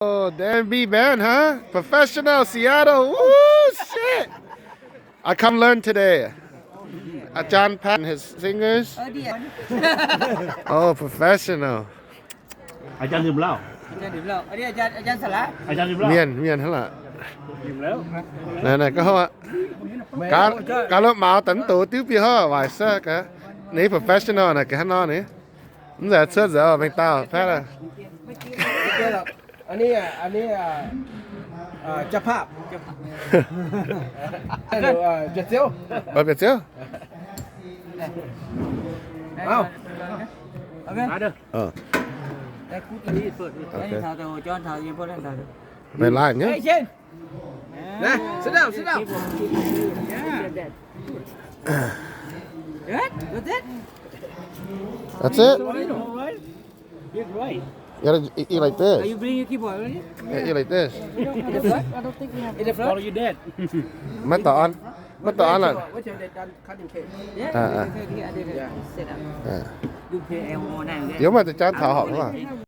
Oh, damn, big band, huh? Professional Seattle. Woo, shit. I come learn today. อาจารย์ Pat and his singers. Oh, professional. อาจารย์ดื่มเหล้า อาจารย์ดื่มเหล้า อันนี้อาจารย์ อาจารย์สละ อาจารย์ดื่มเหล้า Mienh, mienh hnangv lorqc. ดื่มแล้ว Naaiv, naaiv gorngv aqv. Gaax, gaax lorqc, maux daaih mv doz diuv bieqc hov, waaic se gaax. Ninh professional naaic gaax hnangv nor ni. Mv nzauc cuotv nzauc mengh dauh Pat aqv. อันนี้อ่ะ อันนี้อ่ะ อ่า เจ้าภาพ เจ้าภาพ เอ่อ เปียกเจียว เอ้า มาเด้อ Ờ. Đây, cút đi. Ok. Đây, thảo, thảo, cho thảo, cho thảo. Mày like nhá. Hey, Shane. Nè, sit down, sit down. Yeah. Good, that's it. That's it. All right, all right. You're right. You gotta eat, eat like this. Are you bring your keyboard with you? Yeah, eat like this. In the front? I don't think we have. In the front? Follow your dad. Maiv dauh an, maiv dauh an lorqc. Wait till they're done cutting cake. Yeah, ah, ah, we can do it. Yeah. Set up. Ah. You pay all night. Yiem maiv deix jaan taux horpc lorqc.